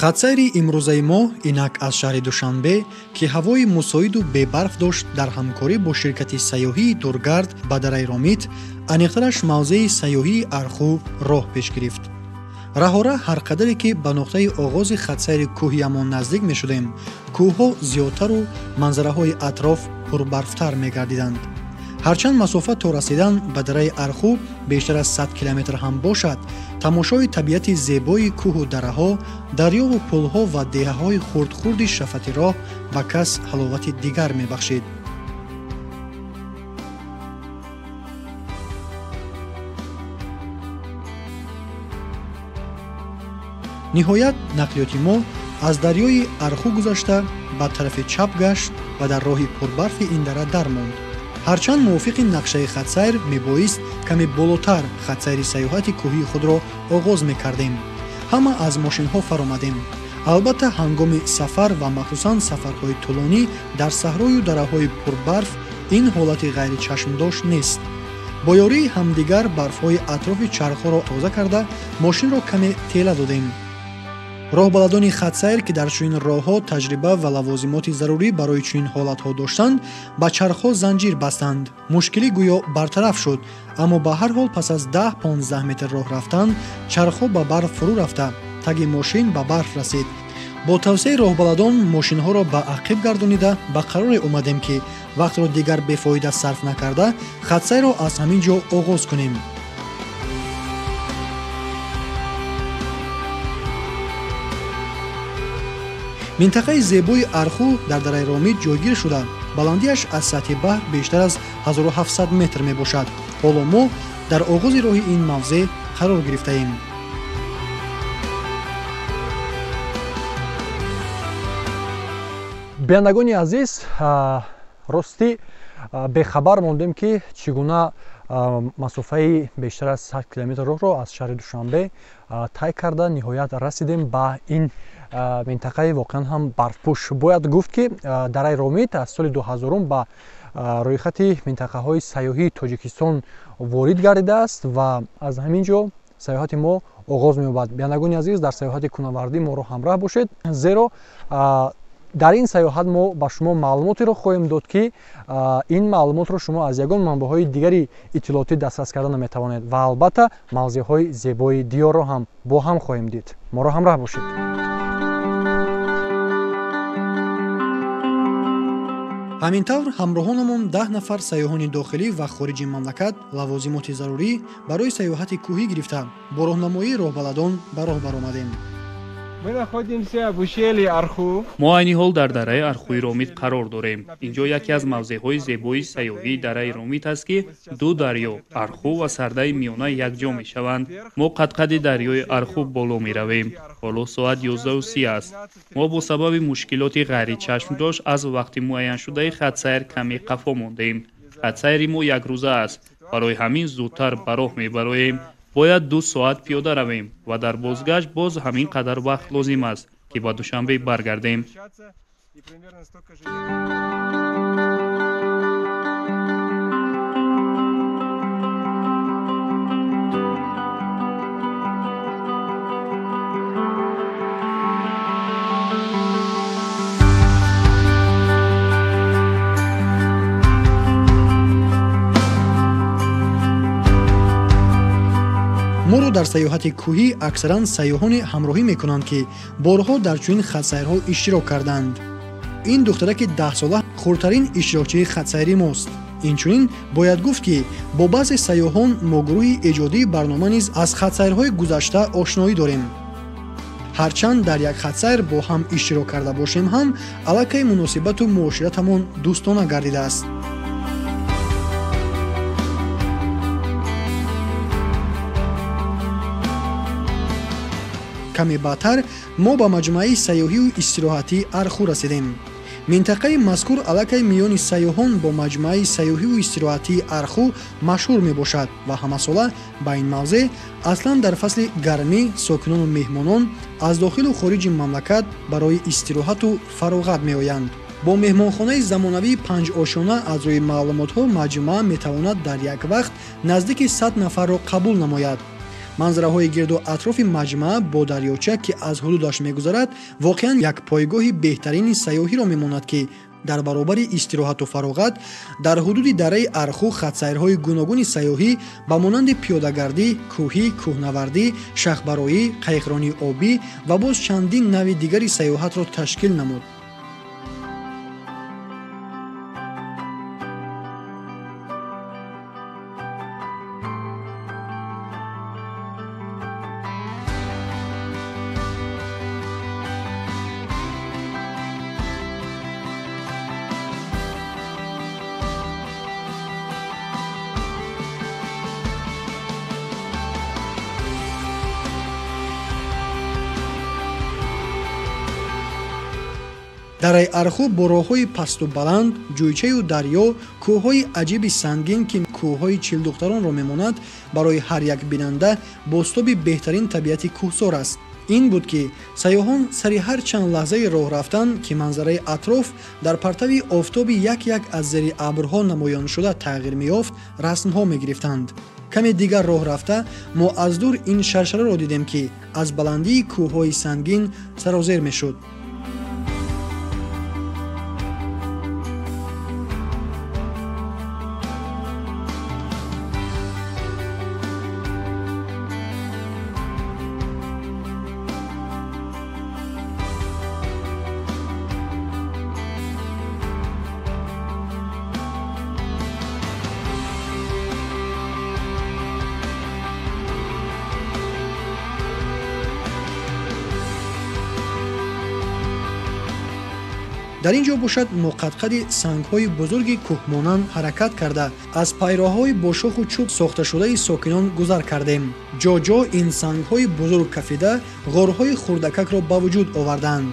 Хатсайри имрӯзаи мо инак аз шаҳри Душанбе, ки ҳавои мусоиду бебарф дошт, дар ҳамкорӣ бо ширкати сайёҳии Тургард ба дараи Ромит, аниқтараш мавзеи сайёҳии Арху роҳ пеш гирифт. Раҳора ҳар қадаре ки ба нуқтаи оғози хатсайри кӯҳиямон наздик мешудем, кӯҳҳо зиёдтару манзараҳои атроф пурбарфтар мегардиданд. Ҳарчанд масофа то расидан ба дараи Арху бештар аз 100 километр ҳам бошад, тамошои табиати зебои кӯҳу дараҳо, дарёву пулҳо ва деҳаҳои хурдхурди шафати роҳ ба кас ҳаловати дигар мебахшид. Ниҳоят нақлиёти мо аз дарёи Арху гузашта ба тарафи чап гашт ва дар роҳи пурбарфи ин дара дармонд. Ҳарчанд мувофиқи нақшаи хатсайр мебоист каме болотар хатсайри сайёҳати кӯҳии худро оғоз мекардем. Ҳама аз мошинҳо фаромадем. Албатта, ҳангоми сафар ва махсусан сафарҳои тӯлонӣ дар саҳрою дараҳои пурбарф ин ҳолати ғайричашмдошт нест. Бо ёрии ҳамдигар барфҳои атрофи чархҳоро тоза карда, мошинро каме тела додем. Роҳбаладони хатсайр, ки дар чунин роҳҳо таҷриба ва лавозимоти зарурӣ барои чунин ҳолатҳо доштанд, ба чархҳо занҷир бастанд. Мушкилӣ гӯё бартараф шуд, аммо ба ҳар ҳол пас аз 10-15 метр роҳ рафтан чархҳо ба барф фурӯ рафта, таги мошин ба барф расид. Бо тавсияи роҳбаладон мошинҳоро ба ақиб гардонида ба қароре омадем, ки вақтро дигар бефоида сарф накарда хатсайрро аз ҳамин ҷо оғоз кунем. Минтақаи зебои Арху дар дараи Ромит ҷойгир шуда, баландиаш аз сатҳи баҳр бештар аз 1700 метр мебошад. Ҳоло мо дар оғози роҳи ин мавзеъ қарор гирифтаем. Бинандагони азиз, ростӣ бехабар мондем, ки чӣ гуна масофаи бештар аз 100 километр роҳро аз шаҳри Душанбе тай карда, ниҳоят расидем ба ин минтақаи воқеан ҳам барфпӯш. Бояд гуфт, ки дараи Ромит аз соли 2000 ба рӯйхати минтақаҳои сайёҳии Тоҷикистон ворид гардидааст ва аз ҳамин ҷо сайёҳати мо оғоз меёбад. Бинандагони азиз, дар сайёҳати кӯҳнавардӣ моро ҳамроҳ бошед, зеро дар ин сайёҳат мо ба шумо маълумотеро хоҳем дод, ки ин маълумотро шумо аз ягон манбаъҳои дигари иттилоотӣ дастрас карда наметавонед ва албатта мавзеъҳои зебои диёрро ҳам бо ҳам хоҳем дид. Моро ҳамроҳ бошед. Ҳамин тавр ҳамроҳонамон 10 нафар сайёҳони дохилӣ ва хориҷи мамлакат лавозимоти зарурӣ барои сайёҳати кӯҳӣ гирифта, бо роҳнамоии роҳбаладон ба роҳ баромадем. Мо айни ҳол дар дараи Архуи Ромит қарор дорем. Инҷо яке аз мавзеъҳои зебои сайёҳии дараи Ромит аст, ки ду дарё Арху ва Сардаи Миёна якҷо мешаванд. Мо қадқади дарёи Арху боло меравем. Ҳоло соат 11:30 аст. Мо бо сабаби мушкилоти ғайричашмдошт аз вақти муайяншудаи хатсайр каме қафо мондем. Хатсайри мо якрӯза аст. Барои ҳамин зудтар ба роҳ мебароем. Бояд 2 соат пиёда равем ва дар бозгашт боз ҳамин қадар вақт лозим аст, ки ба Душанбе баргардем. Моро дар сайёҳати кӯҳӣ аксаран сайёҳоне ҳамроҳӣ мекунанд, ки борҳо дар чунин хатсайрҳо иштирок карданд. Ин духтараки 10сола хурдтарин иштирокчии хатсайри мост. Инчунин бояд гуфт, ки бо баъзе сайёҳон мо гурӯҳи эҷодии барнома низ аз хатсайрҳои гузашта ошноӣ дорем. Ҳарчанд дар як хатсайр бо ҳам иштирок карда бошем ҳам, аллакай муносибату муоширатамон дӯстона гардидааст. Каме баъдтар мо ба маҷмӯаи сайёҳию истироҳатии Арху расидем. Минтақаи мазкур аллакай миёни сайёҳон бо маҷмӯаи сайёҳию истироҳатии Арху машҳур мебошад ва ҳамасола ба ин мавзеъ аслан дар фасли гармӣ сокинону меҳмонон аз дохилу хориҷи мамлакат барои истироҳату фароғат меоянд. Бо меҳмонхонаи замонавии панҷошёна аз рӯи маълумотҳо маҷмӯа метавонад дар як вақт наздики 100 нафарро қабул намояд. Манзараҳои гирду атрофи маҷмаа бо дарёча, ки аз ҳудудаш мегузарад, воқеан як пойгоҳи беҳтарини сайёҳиро мемонад, ки дар баробари истироҳату фароғат дар ҳудуди дараи Арху хатсайрҳои гуногуни сайёҳӣ ба монанди пиёдагардӣ, кӯҳӣ, кӯҳнавардӣ, шахбароӣ, қайиқронии обӣ ва боз чандин навъи дигари сайёҳатро ташкил намуд. Дараи Арху бо роҳҳои пасту баланд, ҷӯйчаю дарё, кӯҳҳои аҷиби сангин, ки кӯҳҳои чилдухтаронро мемонад, барои ҳар як бинанда бозтоби беҳтарин табиати кӯҳсор аст. Ин буд, ки сайёҳон сари ҳар чанд лаҳзаи роҳ рафтан, ки манзараи атроф дар партави офтоби як-як аз зери абрҳо намоён шуда тағйир меёфт, расмҳо мегирифтанд. Каме дигар роҳ рафта мо аз дур ин шаршараро дидем, ки аз баландии кӯҳҳои сангин сарозер мешуд. Дар ин ҷо бошад мо қадқади сангҳои бузурги кӯҳмонанд ҳаракат карда, аз пайроҳҳои бо шоху чӯб сохташудаи сокинон гузар кардем. Ҷо-ҷо ин сангҳои бузург кафида ғорҳои хурдакакро ба вуҷуд оварданд.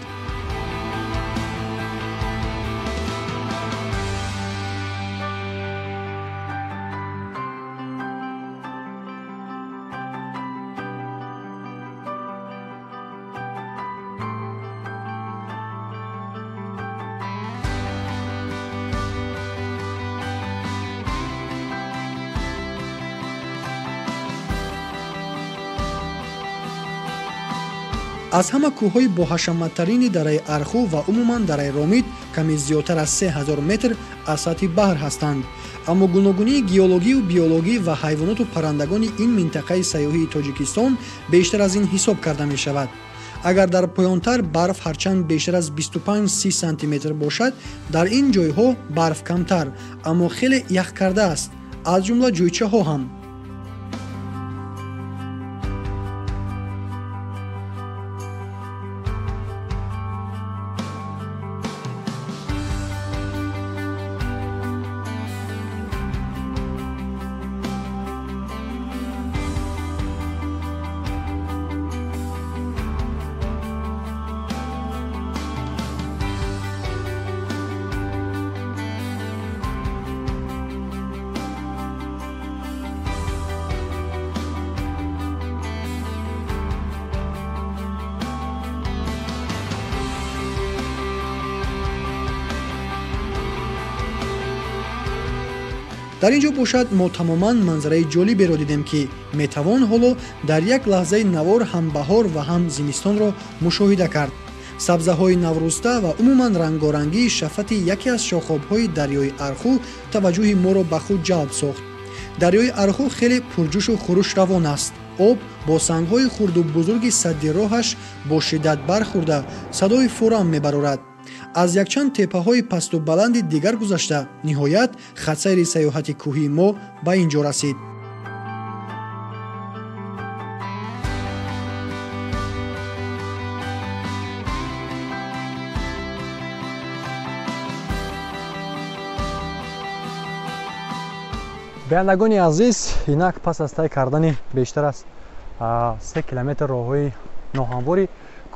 Аз ҳама кӯҳҳои боҳашаматтарини дараи Арху ва умуман дараи Ромит каме зиёдтар аз 3000 метр аз сатҳи баҳр ҳастанд. Аммо гуногунии геологию биологӣ ва ҳайвоноту паррандагони ин минтақаи сайёҳии Тоҷикистон бештар аз ин ҳисоб карда мешавад. Агар дар поёнтар барф ҳарчанд бештар аз 25-30 сантиметр бошад, дар ин ҷойҳо барф камтар, аммо хеле ях кардааст, аз ҷумла ҷӯйчаҳо ҳам. Дар ин ҷо бошад мо тамоман манзараи ҷолиберо дидем, ки метавон ҳоло дар як лаҳзаи навор ҳам баҳор ва ҳам зимистонро мушоҳида кард. Сабзаҳои наврӯзта ва умуман рангорангии шафати яке аз шохобҳои дарёи Арху таваҷҷӯҳи моро ба худ ҷалб сохт. Дарёи Арху хеле пурҷӯшу хуруш равон аст. Об бо сангҳои хурду бузурги садди роҳаш бо шиддат бархӯрда садои фурам мебарорад. Аз якчанд теппаҳои пасту баланди дигар гузашта, ниҳоят хатсайри сайёҳати кӯҳии мо ба ин ҷо расид. Бинандагони азиз, инак пас аз тай кардани бештар аз 3 километр роҳҳои ноҳамвори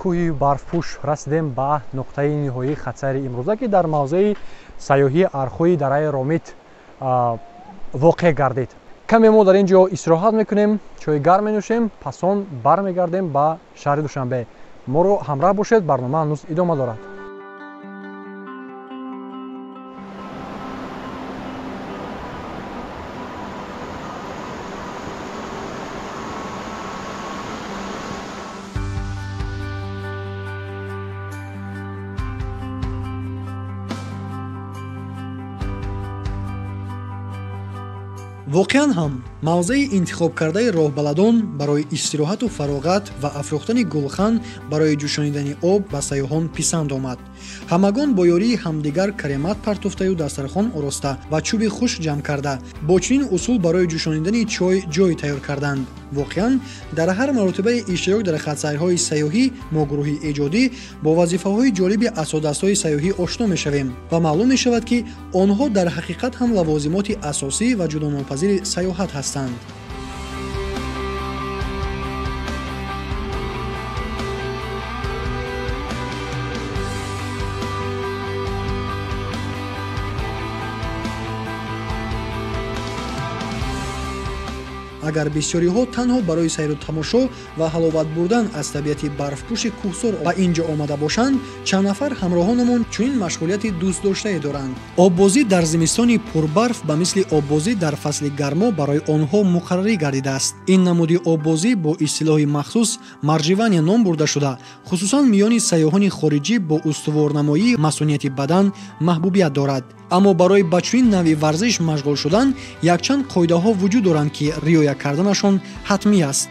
кӯҳи барфпӯш расидем ба нуқтаи ниҳоии хатсайри имрӯза, ки дар мавзеи сайёҳии Архуи дараи Ромит воқеъ гардид. Каме мо дар ин ҷо истироҳат мекунем, чойи гарм менӯшем, пас он бармегардем ба шаҳри Душанбе. Моро ҳамроҳ бошед, барнома ҳанӯз идома дорад. Воқеан ҳам мавзеи интихобкардаи роҳбаладон барои истироҳату фароғат ва афрӯхтани гулхан барои ҷӯшонидани об ба сайёҳон писанд омад. Ҳамагон бо ёрии ҳамдигар каремат партофтаю дастархон ороста ва чӯби хушк ҷамъ карда бо чунин усул барои ҷӯшонидани чой ҷой тайёр карданд. Воқеан дар ҳар маротибаи иштирок дар хатсайрҳои сайёҳӣ мо гурӯҳи эҷодӣ бо вазифаҳои ҷолиби асодастҳои сайёҳӣ ошно мешавем ва маълум мешавад, ки онҳо дар ҳақиқат ҳам лавозимоти асосӣ ва ҷудонопазири сайёҳат ҳастанд. Агар бисёриҳо танҳо барои сайру тамошо ва ҳаловат бурдан аз табиати барфпӯши кӯҳсор ба ин ҷо омада бошанд, чанд нафар ҳамроҳонамон чунин машғулияти дӯстдоштае доранд. Оббозӣ дар зимистони пурбарф ба мисли оббозӣ дар фасли гармо барои онҳо муқаррарӣ гардидааст. Ин намуди оббозӣ бо истилоҳи махсус марживания ном бурда шуда, хусусан миёни сайёҳони хориҷӣ бо устуворнамоии масунияти бадан маҳбубият дорад. Аммо барои ба чунин навъи варзиш машғул шудан якчанд қоидаҳо вуҷуд доранд, ки риоя карданашон ҳатмӣ аст.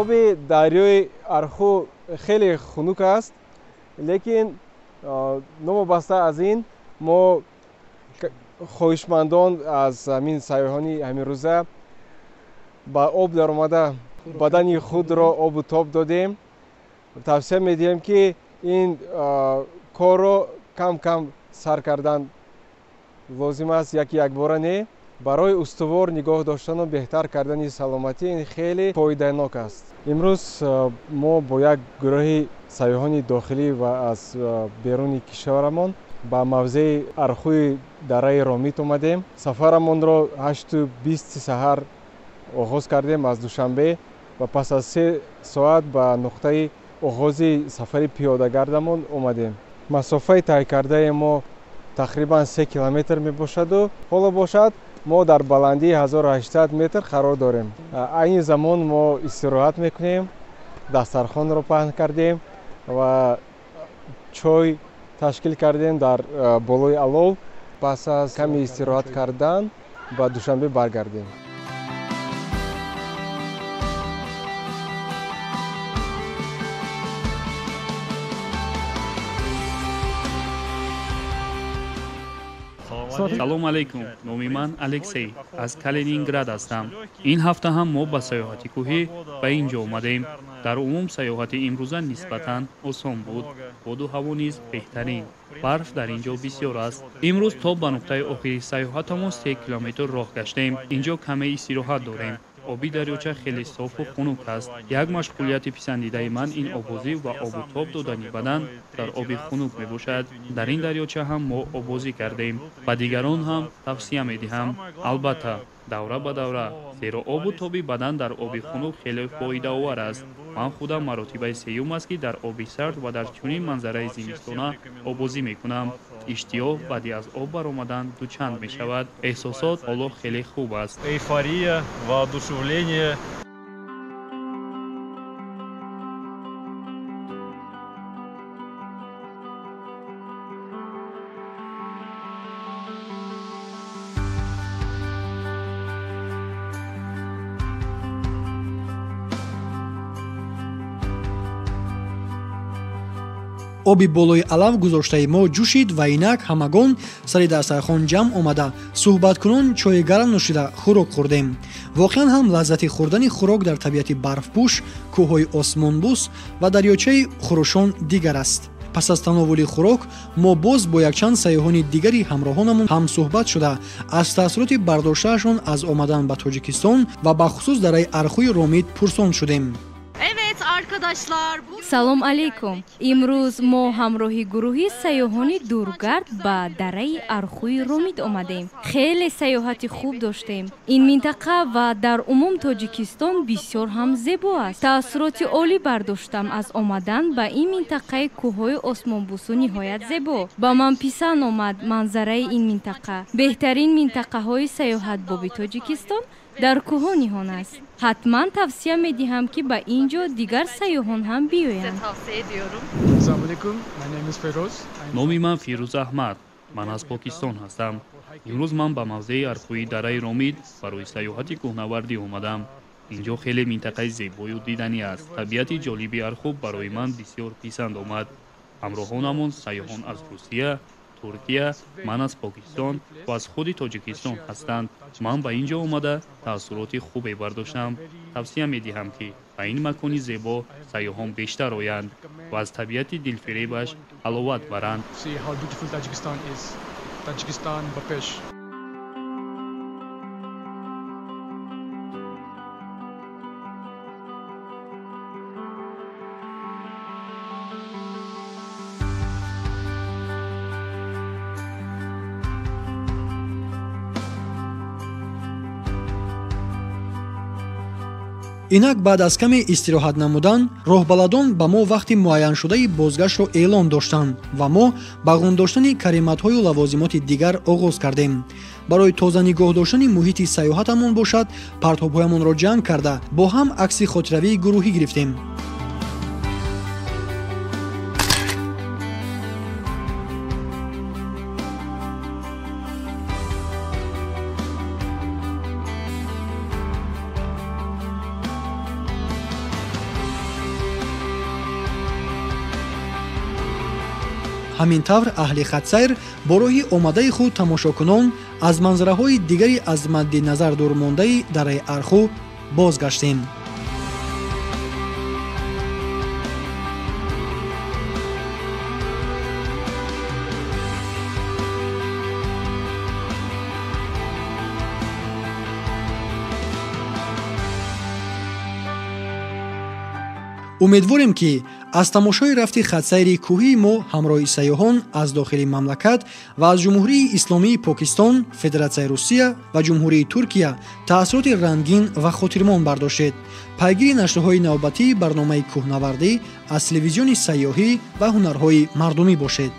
Оби дарёи Арху хеле хунук аст, лекин новобаста аз ин мо хоҳишмандон аз ҳамин сайёҳони ҳаминрӯза ба об даромада бадани худро обу тоб додем. Тавсия медиҳем, ки ин корро кам кам сар кардан лозим аст, яки якбора не. Барои устувор нигоҳ доштану беҳтар кардани саломатӣ ин хеле фоиданок аст. Имрӯз мо бо як гурӯҳи сайёҳони дохилӣ ва аз беруни кишварамон ба мавзеи Архуи дараи Ромит омадем. Сафарамонро 8:20 саҳар оғоз кардем аз Душанбе ва пас аз 3 соат ба нуқтаи оғози сафари пиёдагардамон омадем. Масофаи тай кардаи мо тақрибан 3 километр мебошаду ҳоло бошад мо дар баландии 1800 метр қарор дорем. Айни замон мо истироҳат мекунем, дастархонро паҳн кардем ва чой ташкил кардем дар болои алов. Пас аз ками истироҳат кардан ба Душанбе баргардем. Салом алейкум, номи ман Алексей, аз Калининград ҳастам. Ин ҳафта ҳам мо ба сайёҳати кӯҳӣ ба ин ҷо омадем. Дар умум сайёҳати имрӯза нисбатан осон буд. Боду ҳаво низ беҳтарин. Барф дар ин ҷо бисёр аст. Имрӯз то ба нуқтаи охири сайёҳатамон 3 километр роҳ гаштем. Инҷо каме истироҳат дорем. Оби дарёча хеле софу хунук аст. Як машғулияти писандидаи ман ин оббозӣ ва обу тоб додани бадан дар оби хунук мебошад. Дар ин дарёча ҳам мо оббозӣ кардем. Ба дигарон ҳам тавсия медиҳам. Албатта, давра ба давра, зеро обу тоби бадан дар оби хунук хеле фоидаовар аст. Ман худам маротибаи сеюм аст, ки дар оби сард ва дар чунин манзараи зимистона оббозӣ мекунам. Иштиёқ баъди аз об баромадан дучанд мешавад. Эҳсосот ҳоло хеле хуб аст. Эйфория, воодушевление. Оби болои алав гузоштаи мо ҷӯшид ва инак ҳамагон сари дастархон ҷамъ омада суҳбаткунон чойи гарм нӯшида хӯрок хӯрдем. Воқеан ҳам лаззати хӯрдани хӯрок дар табиати барфпӯш, кӯҳҳои осмонбӯс ва дарёчаи хурӯшон дигар аст. Пас аз тановули хӯрок мо боз бо якчанд сайёҳони дигари ҳамроҳонамон ҳамсӯҳбат шуда аз таассуроти бардоштаашон аз омадан ба Тоҷикистон ва бахусус дараи Архуи Ромит пурсон шудем. Салом алейкум. Имрӯз мо ҳамроҳи гурӯҳи сайёҳони дургард ба дараи Архуи Ромит омадем. Хеле сайёҳати хуб доштем. Ин минтақа ва дар умум Тоҷикистон бисёр ҳам зебо аст. Таассуроти олӣ бардоштам аз омадан ба ин минтақаи кӯҳҳои осмонбӯсу ниҳоят зебо. Ба ман писанд омад манзараи ин минтақа. Беҳтарин минтақаҳои сайёҳатбоби Тоҷикистон дар кӯҳҳо ниҳон аст. Ҳатман тавсия медиҳам, ки ба ин ҷо дигар сайёҳон ҳам биёянд. Номи ман Фирӯз Аҳмад. Ман аз Покистон ҳастам. Имрӯз ман ба мавзеи Архуи дараи Ромит барои сайёҳати кӯҳнавардӣ омадам. Инҷо хеле минтақаи зебою диданӣ аст. Табиати ҷолиби Арху барои ман бисёр писанд омад. Ҳамроҳонамон сайёҳон аз Русия, Туркия, ман аз Покистон ва аз худи Тоҷикистон ҳастанд. Ман ба ин ҷо омада таассуроти хубе бардоштам. Тавсия медиҳам, ки ба ин макони зебо сайёҳон бештар оянд ва аз табиати дилфиребаш ҳаловат баранд. Инак баъд аз каме истироҳат намудан, роҳбаладон ба мо вақти муайяншудаи бозгаштро эълон доштанд ва мо ба ғун доштани кариматҳою лавозимоти дигар оғоз кардем. Барои тоза нигоҳ доштани муҳити сайёҳатамон бошад, партобҳоямонро ҷамъ карда, бо ҳам акси хотиравии гурӯҳӣ гирифтем. Ҳамин тавр аҳли хатсайр бо роҳи омадаи худ тамошокунон аз манзараҳои дигари аз мадди назар дурмондаи дараи Арху бозгаштем. Умедворем, ки аз тамошои рафти хатсайри кӯҳии мо ҳамроҳи сайёҳон аз дохили мамлакат ва аз Ҷумҳурии Исломии Покистон, Федератсияи Русия ва Ҷумҳурии Туркия таассуроти рангин ва хотирмон бардоштед. Пайгири нашрҳои навбатии барномаи кӯҳнавардӣ аз телевизиони сайёҳӣ ва ҳунарҳои мардумӣ бошед.